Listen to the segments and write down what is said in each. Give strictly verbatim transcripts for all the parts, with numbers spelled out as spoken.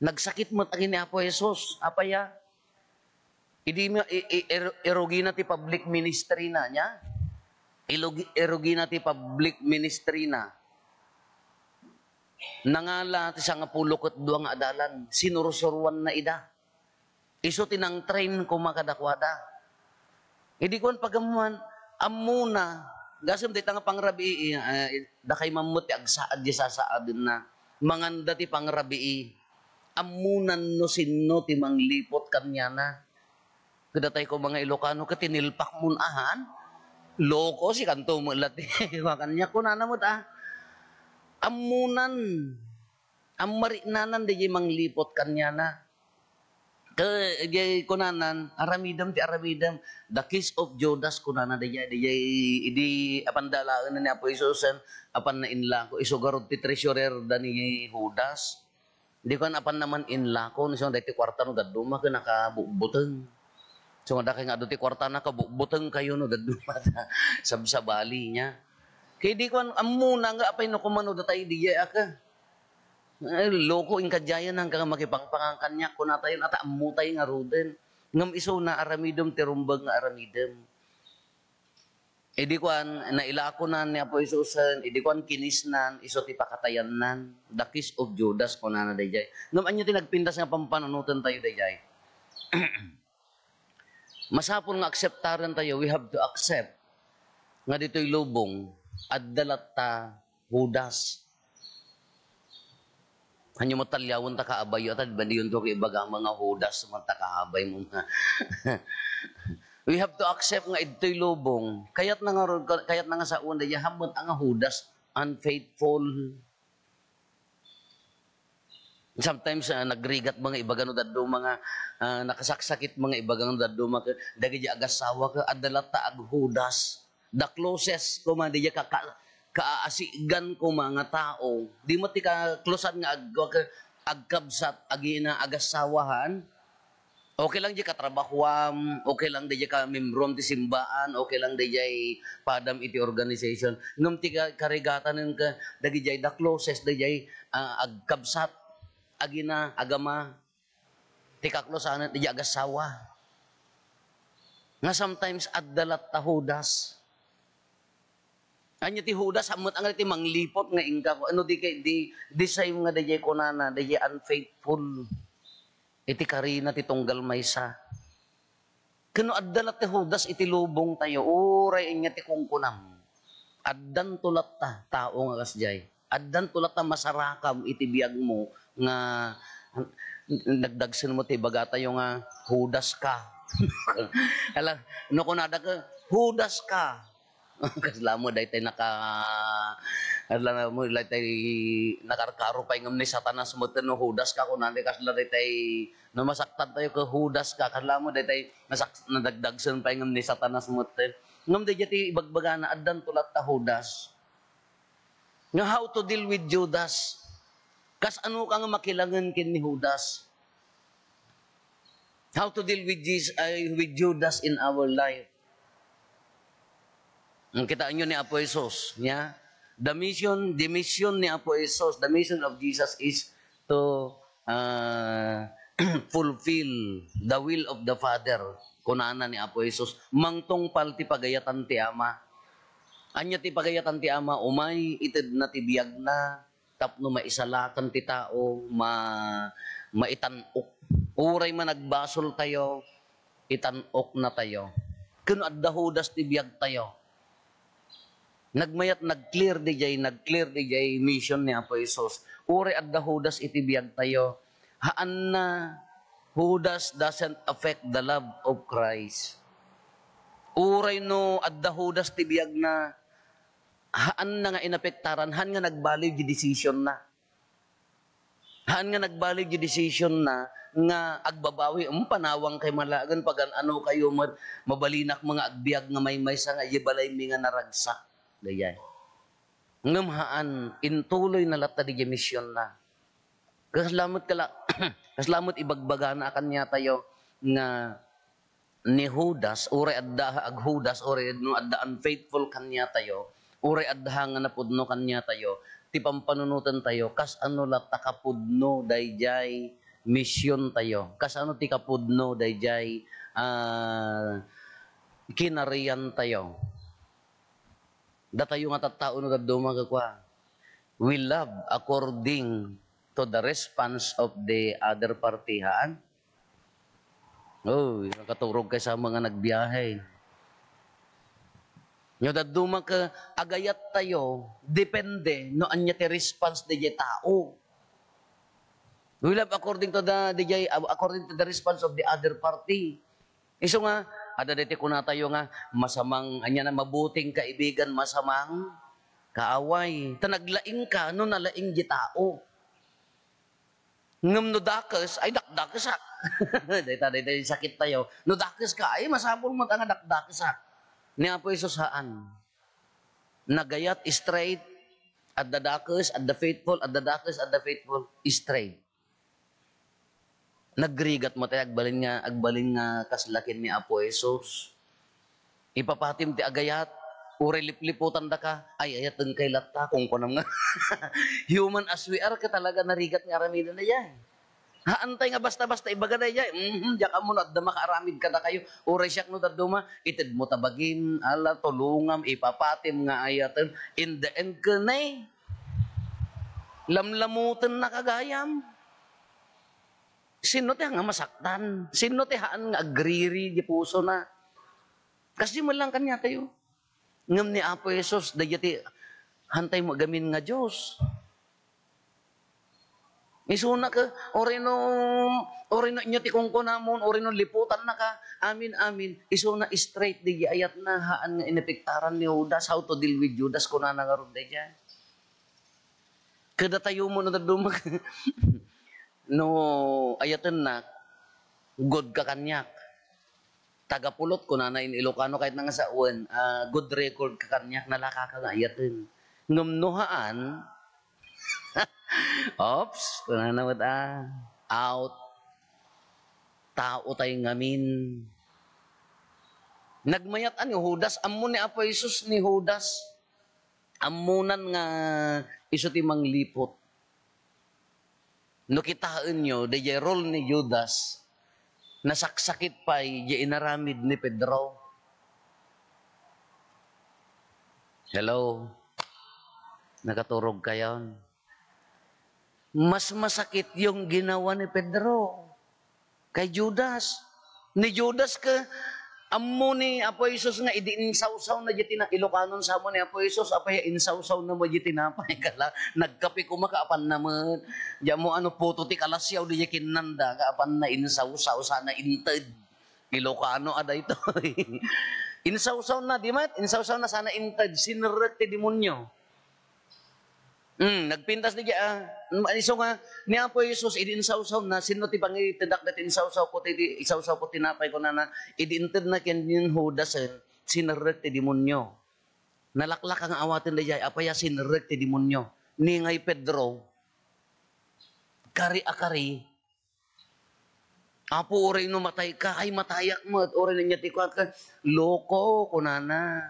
Nagsakit met agi ni Apo Jesus. Apay a? Idi ma-, i-, i-, ir-, irugina ti public ministry na niya. Ilugi-, irugina ti public ministry na. Nangala ti sangapulo ket dua nga adalan. Sinursuroanna ida. Isu ti nangtrain koma kadakuada. Idi kuan pagammoan, ammona, gasem dayta nga pangrabii, eh, dakay mammet ti agsaad di sasaadenna. Manganda ti pangrabii, ammonan no sinno ti mangliput kaniana. Kadatay ko mga Ilocano, ket tinilpak mon ahan, loko, sikanto met la ti, kaniak, kunana met, ah. Ammonan, ammariknanan, dayjay mangliput kaniana. Ke, idiay kunanan, aramidem ti aramidem. The kiss of Judas, kunana dayjay, dayjay, idi apan dalaen ni Apo Jesus, apan nainlako, isu garud ti treasurer da ni Judas. Di kuan apan naman inlako, no, so, daytoy kuarta no dadduma, ken nakabutbuteng. So, nga dakay nga adu ti kuarta, nakabutbuteng kayo no dadduma, sabsabali niya. Kay di kuan, ammona nga apay no kumano datay dayjay a ke. Eh, loko, inkadiayan, hanggang makipangpangan kaniak, kunatayon, ata ammotay ngaruden. Ngem isuna, aramidem ti rumbeng nga aramidem. Idi kuan, nailakonan ni Apo Jesusen, idi kuan, kinisnan, isu ti pakatayannan. The kiss of Judas, kunana dayjay. Ngem ania ti nagpintas nga pampanunoten tayo dayjay? Masapul nga akseptaren tayo, we have to accept nga ditoy lubong, adda latta Judas. Ania met talliawen ta kaabay yo, ta di ba diyon to ibaga nga Judas met ta kaabay mo nga. We have to accept nga idtoy lubong, kayat na nga ro-, kayat na nga sawen dayjay, hammet nga Judas, unfaithful. Sometimes, ah, nagrigat mga ibaga no dadduma nga, ah, nakasaksakit mga ibaga no dadduma ket dagiti agassawa ket adda latta ag-Judas. The closest koma dayjay ka, ka, kaasigan koma nga tao. Di met ti kaklosan nga ag-, agkabsat, agina, agassawahan. Okay lang dayjay katrabahoam, okay lang dayjay kamembroam ti simbaan, okay lang dayjay padam iti organization. Ngem ti ka-, karigatanen ka, dagijay the closest, dayjay, ah, agkabsat, agina, agama, ti kaklosanen, dayjay agassawa. Nga sometimes, adda latta Judas. Ania ti Judas? Hammet nga ti mangliput nga inka, ano di kay, di, di same nga dayjay kunana, dayjay unfaithful iti karina ti tunggal maysa. Ken no adda latta Judas iti lubong tayo, uray ania ti kunkunam, addanto latta tao nga kasdiay. Addanto latta masarakam iti biagmo nga nagdagsen mo ti ibaga tayo nga, "Judas ka." Ala, no kunada ka, "Judas ka." Kasla met daytay naka-, kasla met daytay nakarkaro pay ngem ni Satanas met no Judas ka, kunana, kasla daytay no masaktan tayo ket Judas ka, kasla met daytay nasak-, nadagdagsen pay ngem ni Satanas met. Ngem dayjay ti ibagbagana, addanto latta Judas. Nga how to deal with Judas? Kasano ka nga makilangen ken ni Judas? How to deal with Jesus, ay, with Judas in our life? Ang kitaan nyo ni Apo Jesus, niya? The mission, the mission ni Apo Jesus, the mission of Jesus is to, ah, fulfill the will of the Father. Kunana ni Apo Jesus, "Mangtungpal ti pagayatan ti Ama." Ania ti pagayatan ti Ama? Umay, itedna ti biagna, tapno maisalakan ti tao, ma-, maitan-ok. Uray man agbasol tayo, itan-ok na tayo. Ken adda Judas ti biag tayo. Nagmayat, nag-clear dijay, nag-clear dijay mission ni Apo Jesus. Uray adda Judas iti biag tayo, haanna, Judas doesn't affect the love of Christ. Uray no adda Judas ti biagna, haanna nga inapektaran, haan nga nagbaliw di decision na. Haan nga nagbaliw di decision na nga agbabawi, "Em, panawang kay malagen, pagan-ano kayo met, mabalinak mga agbiag nga maymaysa nga ibalaymi nga naragsak." Dayay. Ngem haan, intuloy na latta di mission na. Kasla met kala-, kasla met ibagbagana a kaniatayo nga ni Judas, uray adda ag-Judas, uray no adda unfaithful kaniatayo, uray adda nga napudno kaniatayo, ti pampanunoten tayo, kasano latta kapudno dayjay misiontayo. Kasano ti kapudno daydiay, ah, kinariantayo? Datayo nga tattao no dadduma, kakua, we love according to the response of the other party, haan? Oh, nakaturog kay sama nga nagbiyahe. Nyo dadduma ka, agayat tayo, depende no anya ti response daydiay tao. We love according to the, daydiay, according to the response of the other party. Isu nga, adda daytoy kunatayo nga, masamang, anya na, mabuting kaibigan, masamang kaaway. Ta naglaing ka, no nalaing di tao. Ngem no dakes, ay dakdakesak. Dayta, dayta yung sakit tayo. No dakes ka, ay masapul mo nga dakdakesak. Ni Apo Jesus, haan. Nagayat, straight, adda dakes, adda faithful, adda dakes, adda faithful, straight. Nagrigat mo tayo, agbalin nga, agbalin nga kasla ken ni Apo Jesus. Ipapatim ti agayat, uray lipliputan daka, ay, ayaten kay latta, kung kunam nga. Human as we are, ka talaga narigat nga aramiden na yan. Haantay nga basta-basta ibaga na yan. Mhm, diak ammo no adda makaaramid kadakayo. Uray siak no dadduma, ited mo tabagim, ala, tulungam, ipapatim nga ayaten. In the end, kenay. Lamlamuten na kagayam. Sino ti nga masaktan? Sino ti haan nga agriri di puso na? Kasi mo lang kanya tayo. Ngem ni Apo Jesus, dayta ti hantay mo agamin nga Dios. Isuna ka, orino, orino inyo ti kungkunamon, orino liputan na ka, amin, amin, isuna straight di ayat na, haan nga inepektaran ni Judas, how to deal with Judas, kunana nga rod dayta. Kada tayo mo no dadduma, no ayaten na, good ka kaniak. Taga Pulot, kunana in Ilocano, kahit nga sawen, ah, good record ka kaniak, nalaka ka nga ayaten. Ngem no haan, ops, kunana met, ah, out. Tao tayo ngamin. Nagmayat ni Judas, ammo ni Apo Jesus ni Judas. Ammonan nga isu ti mangliput. No kitaenyo, daydiay role ni Judas, nasaksakit pay di inaramid ni Pedro. Hello? Nakaturog kayo? Mas masakit yung ginawa ni Pedro kay Judas. Ni Judas ka, ammo ni Apo Jesus nga idi insawsaw na di tina-, Ilokanon sa mo ni Apo Jesus, apay insawsaw na mo di tinapay kala, nagkape kuma ka apan na met. Di mo ano, puto ti kalasyaw, di kinnanda, ka apan na insawsaw, sana inted. Ilokano a daytoy. Insawsaw na, di met? Insawsaw na, sana inted, sinerrek ti demonyo. Hmm, nagpintas ni, ah, isu nga, ni Apo Jesus, idi insawsaw na, sino ti pangitedak dati insawsaw ko ti, ti, insawsaw ko tinapay ko na na, idi inted na ken ni Judasen, sinerrek ti demonyo. Nalaklak nga awaten daydiay, apaya sinerrek ti demonyo. Ni ngay Pedro, kari a kari, Apo, uray no matay ka, ay matayak met, uray no nya ti kuan ka, loko, kunana.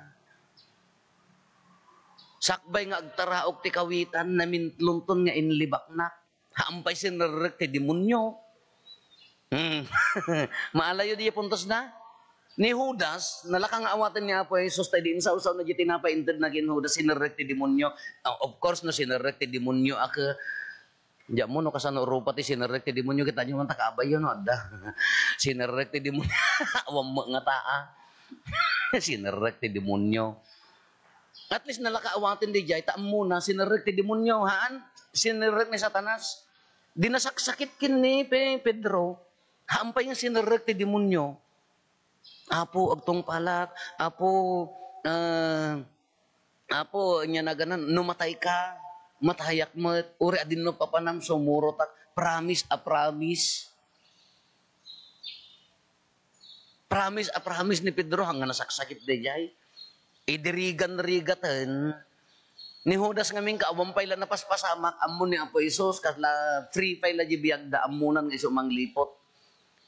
Sakbay nga agtaraok ti kawitan, namintlonton nga inlibaknak. Hampay sinerrek ti demonyo. Hmm. Maalayo di puntos na? Ni Judas, nalaka nga awaten ni Apo Jesus, tay di insawsaw na di tinapay, inted na ken Judas, sinerrek ti demonyo. Ah, of course, no sinerrek ti demonyo, aka, Diak mo no kasano rupa ti sinerrek ti demonyo, kita nyo man ta kabayo no adda. Sinerrek ti demonyo. Awan mo nga taa. Sinerrek ti demonyo. At least nalaka awaten di jay, ta ammona, sinerrek ti demonyo, haan? Sinerrek ni Satanas. Di nasaksakit ken ni Pe-, Pedro. Haan pay nga sinerrek ti demonyo. Apo, agtungpalak. Apo, ah, Apo, nya naganan, no matay ka, matayak met, uri adin no papanam, sumurotak, promise a promise. Promise a promise ni Pedro, hanggang nasaksakit di jay. Idirigan-rigaten, ni Judas ngamin ka, awan pay la napaspasamak, ammo ni Apo Jesus, kasla free pay la di biagda, ammonan nga isu manglipot.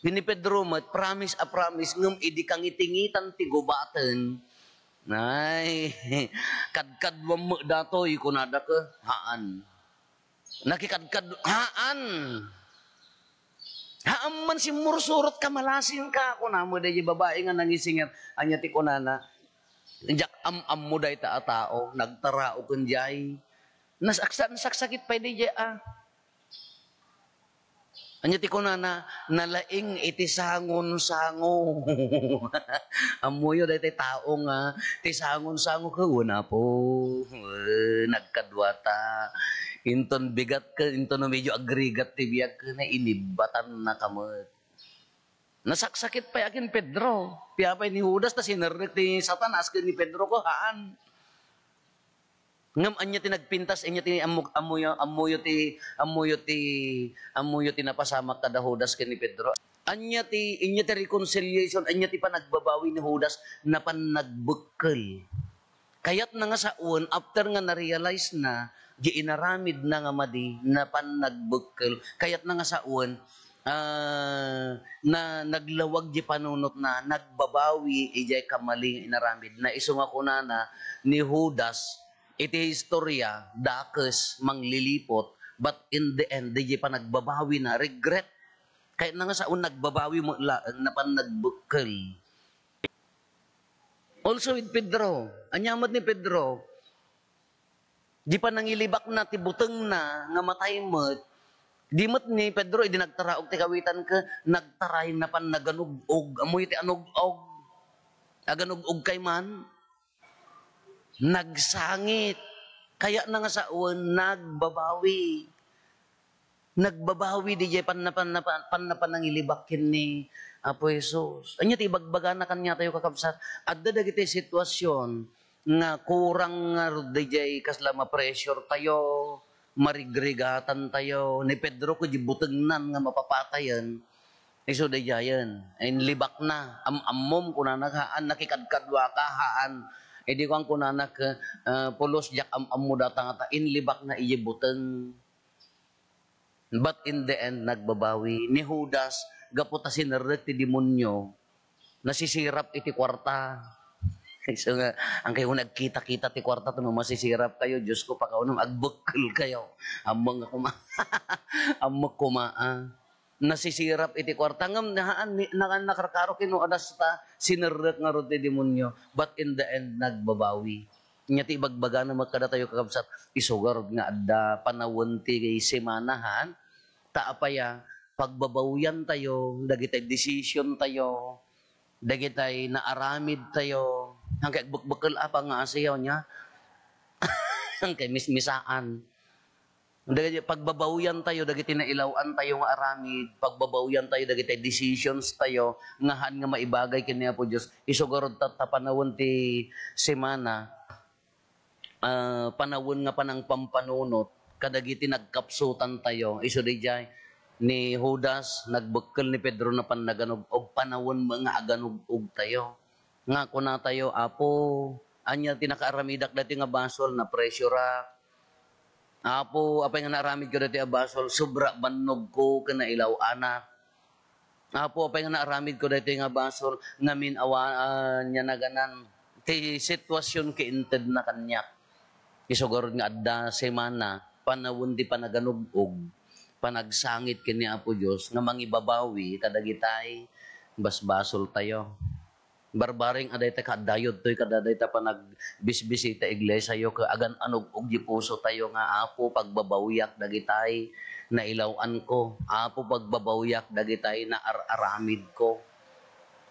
Ni Pedro met, promise a promise, ngem idi kangitingitan ti gubaten, ay, kadkaduam met datoy, kunada ka, haan. Nakikadkad-, haan. man simmursurot, kamalasingka, kuna met daydiay babai nga nangisinget. Ania ti kunana? Diak am-ammo dayta a tao, nagtaraok ken diay. Nasaksa-, nasaksakit pay daydiay, ah. Ania ti kunana? Nalaing iti sangon-sango. Ammoyo daytoy tao nga ti sangon-sango ket, wen, Apo, eh, nagkaduata. Inton bigat ket, inton medyo agrigat ti biag ket, inibbatannaka met. Nasaksakit pay a ken Pedro. Apay ni Judas ta sinerrek ti Satanas ken ni Pedro ko, haan. Ngem ania ti nagpintas, ania ti ammo-, ammoyo, ammoyo ti, ammoyo ti, ammoyo ti napasamak kada Judas ken ni Pedro? Ania ti, ania ti reconciliation, ania ti panagbabawi ni Judas? Napan nagbekkel. Kayatna nga sawen, after nga na-realize na, di inaramid na nga madi, napan nagbekkel. Kayatna nga sawen, ah, na naglawag di panunotna, nagbabawi idiay kamali nga inaramidna. Isu nga kunana ni Judas, iti historia, dakes, manglilipot, but in the end, di panagbabawi na, regret. Kayatna nga sawen nagbabawi met laeng, napan nagbekkel. Also with Pedro, ania met ni Pedro? Di panangilibakna ti butengna nga matay met. Di met ni Pedro idi nagtaraok ti kawitan ket nagtaray, napan naganug-og. Ammoyo ti anug-og? Aganug-og kay man? Nagsangit. Kayatna nga sawen, nagbabawi. Nagbabawi didiay panna-, panna-, panna-, panangilibak ken ni Apo Jesus. Ania ti ibagbagana kaniatayo, kakabsat? Adda dagiti sitwasyon nga kurang ngarud didiay kasla ma-pressure tayo, marigrigatantayo. Ni Pedro, ket di butengnan nga mapapatayen, isu daydiayen. Inlibakna. Am-ammom, kunana, haan, nakikadkaduaka, haan. Idi kuan, kunana, ke-, ah, pulos, diak am-ammo data ngata. Inlibakna idiay buteng. But in the end, nagbabawi. Ni Judas, gapu ta sinerrek ti demonio, nasisirap iti kuarta. So nga, ang kayo nagkita-kita ti kuarta, no masisirap kayo, Diyos ko, pakaunom, agbekkel kayo. Ammok nga kuma-, ammok kuma, ah. Nasisirap iti kuarta. Ngem, haan, ni-, na-, nakarkaro ken ni Judas ta, sinerrek ngarud ti demonio. But in the end, nagbabawi. Ania ti ibagbagana met kadatayo, kakabsat? Isu ngarud nga adda panawen ti semana, haan? Ta apay a, pagbabawiantayo dagiti decision tayo, dagiti naaramid tayo. Hankay agbekbekkel a pangngasiyo nia. Hankay mismisaan. Dagiti pagbabawiantayo dagiti nailaw-antayo nga aramid, pagbabawiantayo dagiti decisions tayo nga haan nga maibagay ken ni Apo Dios. Isu ngarud ta, ta panawen ti semana, ah, panawen nga panangpampanunot kadagiti nagkapsutantayo. Isu daydiay, ni Judas, nagbekkel, ni Pedro, napan naganug-og, panawen met nga aganug-og tayo. Nga kunatayo, "Apo, ania ti nakaaramidak daytoy nga basol? Napressureak. Apo, apay nga naaramidko daytoy a basol? Sobra bannogko ken nailaw-anak." Apo, apay nga naaramidko daytoy nga basol? Ngamin awa, ah, nia naganan ti sitwasyon ket intedna kaniak. Isu ngarud nga adda semana, panawen ti panaganug-og, panagsangit ken ni Apo Dios nga mangibabawi kadagitay basbasoltayo. Barbareng a dayta, kaaddayo toy kada dayta panagbisbisita iglesiayo, ket agan-anug-og di pusotayo nga, "Apo, pagbabawiak dagitay nailaw-anko. Apo, pagbabawiak dagitay naar-aramidko.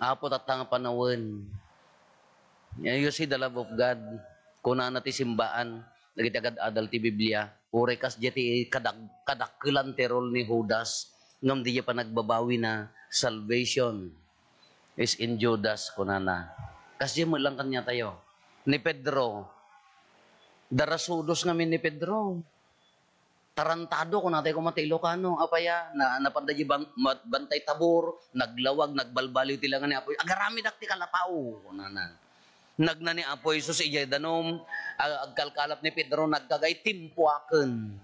Apo, tatta nga panawen." You see the love of God? Kunana ti simbaan, dagiti agad-adal ti Biblia, uray kasdiay ti kadag-, kadakkelan ti role ni Judas, ngem diay panagbabawina, salvation is in Judas, kunana. Kasdiay met lang kaniatayo. Ni Pedro, darasudos ngamin ni Pedro. Tarantado, kunatayo koma ti Ilocano. Apay a, na, napan daydiay ban-, ma-, Bantay Tabor, naglawag, nagbalbaliw ti langa ni Apo, "Agaramidak ti kalapaw," kunana. Nagna ni Apo Jesus idiay danum, a-, agkalkalap ni Pedro, nagkagay, "Timpuaken."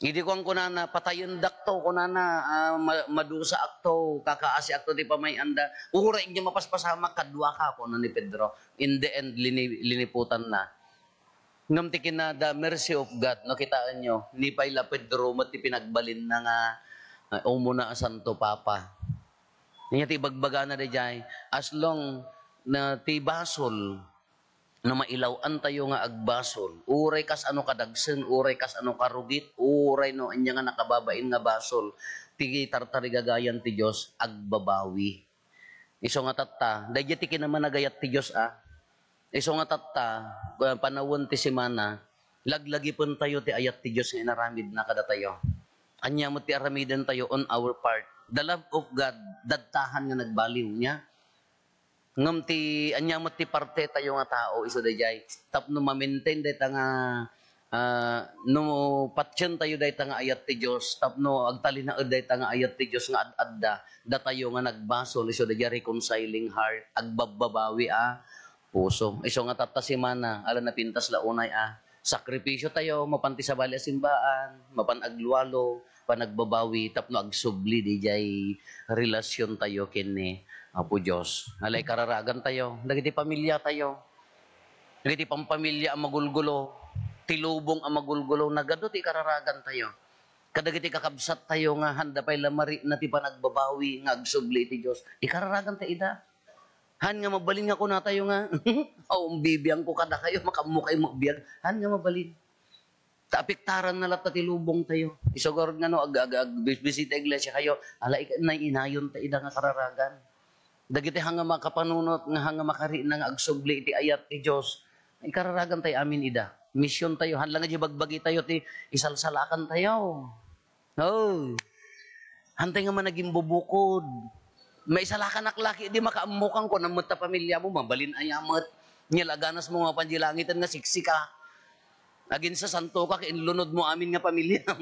Idi kuan kunana, "Patayendakto," kunana, ah, "ma-, madusaakto, kakaasiakto ti pamay-anda. Uray idiay mapaspasamak kaduaka," kuna ni Pedro. In the end, lini-, liniputanna. Ngem ti kinada, mercy of God, no, kitaenyo, ni pay la Pedro met ti pinagbalinna nga, ah, umuna a Santo Papa. Ania ti ibagbagana daydiay, as long na ti basol, no mailaw-antayo nga agbasol, uray kas ano kadagsen, uray kas ano karugit, uray no ania nga nakababain nga basol, ti tartarigagayan ti Dios agbabawi. Isu nga tatta, daydiay ti kinamanagayat ti Dios a. Isu nga tatta, panawen ti semana, laglagipentayo ti ayat ti Dios nga inaramidna kadatayo. Ania met ti aramidentayo on our part? The love of God, dadtahan nga nagbaliw niya. Ngem ti ania met ti partetayo nga tao isu daydiay tapno ma-maintain dayta nga, ah, no patientayo dayta nga ayat ti Dios tapno agtalinaed dayta nga ayat ti Dios nga ad-adda, datayo nga nagbasol isu daydiay reconciling heart, agbabbabawi a puso. Isu nga tatta semana, ala napintas la unay a sakripisio tayo, mapan ti sabali a simbaan, mapan aglualo, panagbabawi tapno agsubli daydiay relasiontayo ken ni Apo Dios. Ala ikararagantayo, dagiti pamiliatayo, dagiti pampamilya a magulgulo, ti lubong a magulgulo, nagadu ti ikararagantayo. Kadagiti kakabsattayo nga handa pay la marikna ti panagbabawi nga agsubli iti Dios, ikararaganta ida. Han nga mabalin nga kunatayo nga, "Aw, bibiangko kadakayo, makaammokayo agbiag." Han nga mabalin. Ta apektaranna latta ti lubongtayo. Isu garud nga no ag-, ag-, agbisbisita iglesiakayo, ala, ik-, nay-, inayonta ida nga kararagan. Dagiti han nga makapanunot, nga han nga makarikna nga agsubli iti ayat ti Dios, ikararagantay amin ida. Misiontayo, han la nga di bagbagitayo ti isalsalakantayo. Oh. Hantay nga managimbubukod. Maisalakanak laki, di makaammokang, kunam met ta pamiliamo, mabalin aya met. Nia la ganasmo nga mapan di langiten nga siksika. Aginsasantoka ket inlunodmo amin nga pamiliam.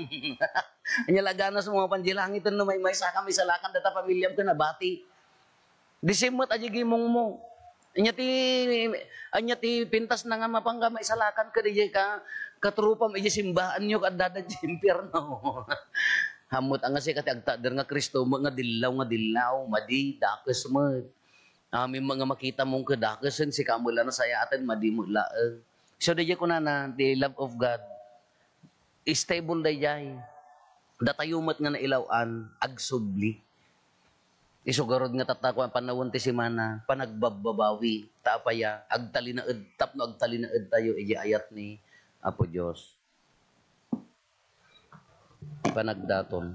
Nia la ganasmo nga mapan di langiten no maymaysaka, maisalakan data pamiliam ken nabati. Di simmet a di gimongmo. Ania ti, ania ti pintasna nga mapangga maisalakan ket idiay ka, katrupam idiay simbaanyo ket addada idiay impierno. Hammot a nga sika ti agtakder nga Cristo met nga dillaw nga dillaw, madi, dakes met. Amin met nga makitam ket dakesen, sika met la nasayaaten, madi met laeng. So, daydiay kunana, the love of God. Stable daydiay. Datayo met nga nailaw-an, agsubli. Isu garud nga tatta, kuan, panawen ti semana, panagbabbabawi, ta apaya, agtalinaed, tapno agtalinaedtayo idiay ayat ni Apo Dios. Panagdaton.